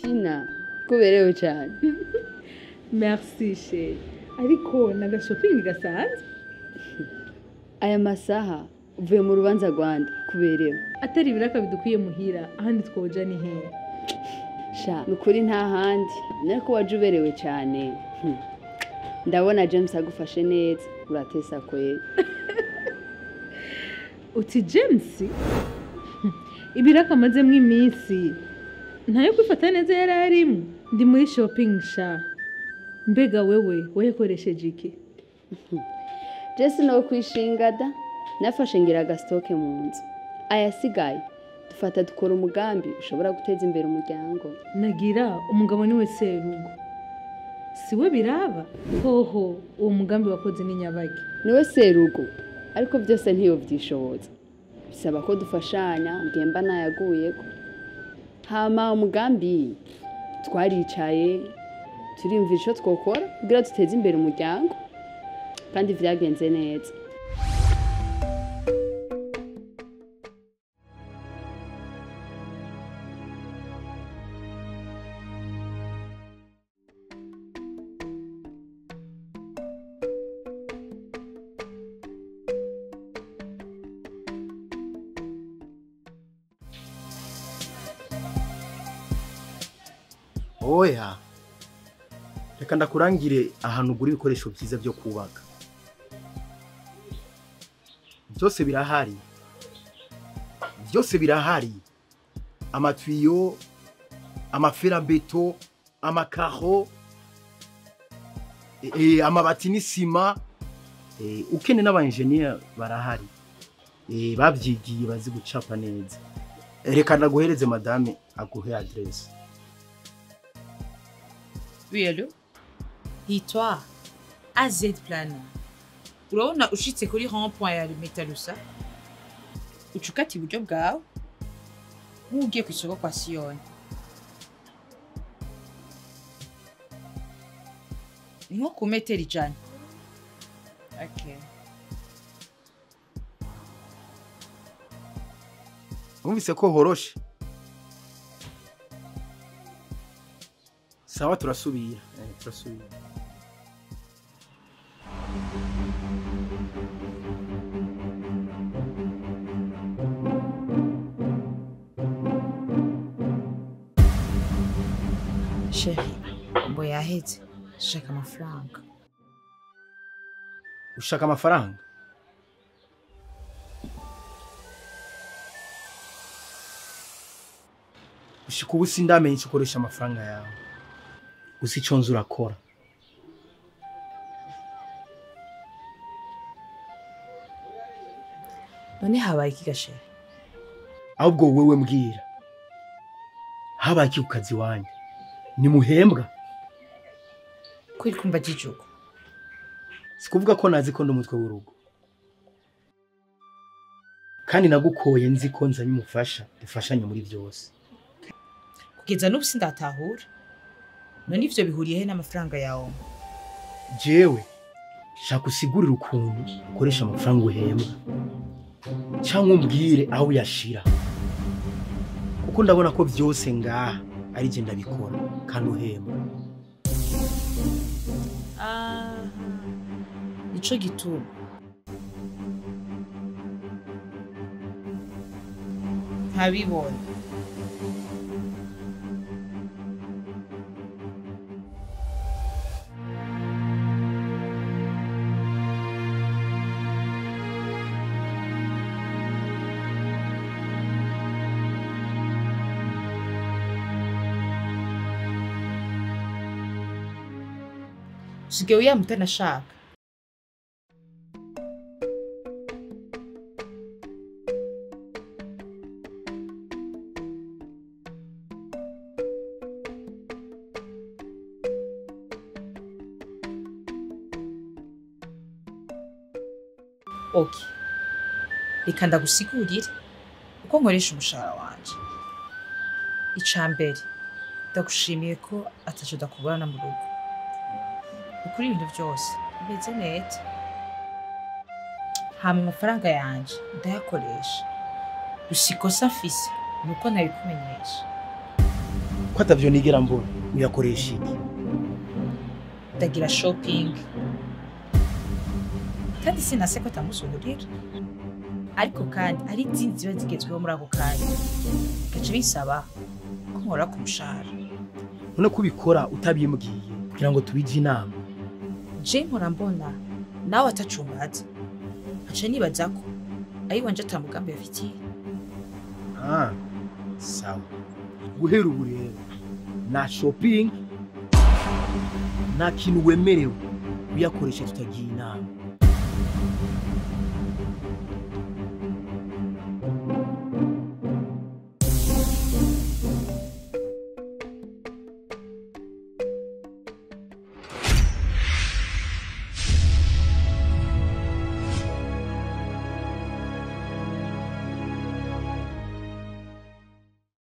Tina, kuberewe cyane. Merci chérie. Ariko naga shopping gasanzwe. Aya masaha uvuye mu rubanza Rwanda kuberewe. Atari ibiraka bidukwiye muhira, ahandi twoja ni hehe? Sha, nukuri nta handi. Nariko waje uberewe cyane. Ndabona James agufashe neza, uratesa kwe. Uti James? Ibiraka amazemwo iminsi ntayo kwifata neza yari arimo. Ndi muri shopping sha. Mbega wewe wayakoresheje iki? Jesse no kwishinga da. Nafashe ngira agastoke mu nzu. Ayasigaye dufata dukora umugambi ushobora guteza imbere umuryango. Nagira umugabo niwe serugo. Siwe biraba? Hoho uwo mugambi wakoze ni nyabaki. Niwe serugo ariko byose ntiyo byishoboza. Bisaba ko dufashanya ngemba nayaguyeko. Hama umugambi twaricaye turimvira ico twokora kugira duteze imbere umuryango kandi vyagenze neza. Oya, reka ndakurangire ahantu ugura ibikoresho byiza byo kubaka. Byose birahari. Byose birahari. Amatuyo, amaferabeto, amakaro, amabati n'isima. Ukene n'aba engineer barahari. Babyigiye bazi gucapa neza. Reka ndaguhereze madame aguhe adresse. Oui, allo? Hitwa AZ Plan. Urabona ushitse kuri rond-point ya Metalusa. Ucukata iburyo bwawe nk'ugiye ku isoko kwa Siyoni. Ni nko ku metero 100. Okay. Wumvise ko horoshe? Sawa turasubira. Turasubira. Chérie, ngo yaheze. Shaka amafaranga. Ushaka amafaranga? Ushika ubu sindamenye icyo ukoresha amafaranga yawe. Gusa icyo nzi urakora. None habaye iki gashere? Ahubwo wewe mbwira. Habaye iki ku kazi wanyu? Ni muhembwa? Kwiri kumva jijuko. Sikuvuga ko nazi ko ndi umutwe w'urugo. Kandi nagukoye nzi ko nzanye umufasha, dufashanye muri byose. Kugeza n'ubu sindatahura. None ivyo bihuriye he n'amafaranga yawe? Jewe shaka usigurira ukuntu ukoresha amafaranga uhembwa. Cyangwa umbwire aho uyashira. Kuko ndabona ko byose ngaha ari je ndabikora kandi uhembwa. Nico gituma. Ntabibona. Usigaye uyamutana ashaka. Okay. Reka ndagusigurire uko nkoresha umushahara wanje. Icambere, ndagushimiye ko ataco ndakuburana mu rugo. Ukuri ibintu byose bimeze neza. Hama amafaranga yanje ndayakoresha. Gusa ikosa mfise ni uko ntabikumenyesha. Ko atavyo nigera mbona, uyakoresha iki? Ndagira shopping. Kandi sinase ko atamusohorera. Ariko kandi hari izindi ziba zigezweho muri ako kanya. Gaca bisaba ko nkora ku mushahara. None ko ubikora utabimbwiye kugira ngo tubije inama? Je mpora mbona nawe atacumbaza. Aca nibaza ko ayiwanje ata mugambi yafitiye. Ah, sawa. Guhera ubu rero na shopping nta kintu wemerewe uyakoresha tutagiye inama.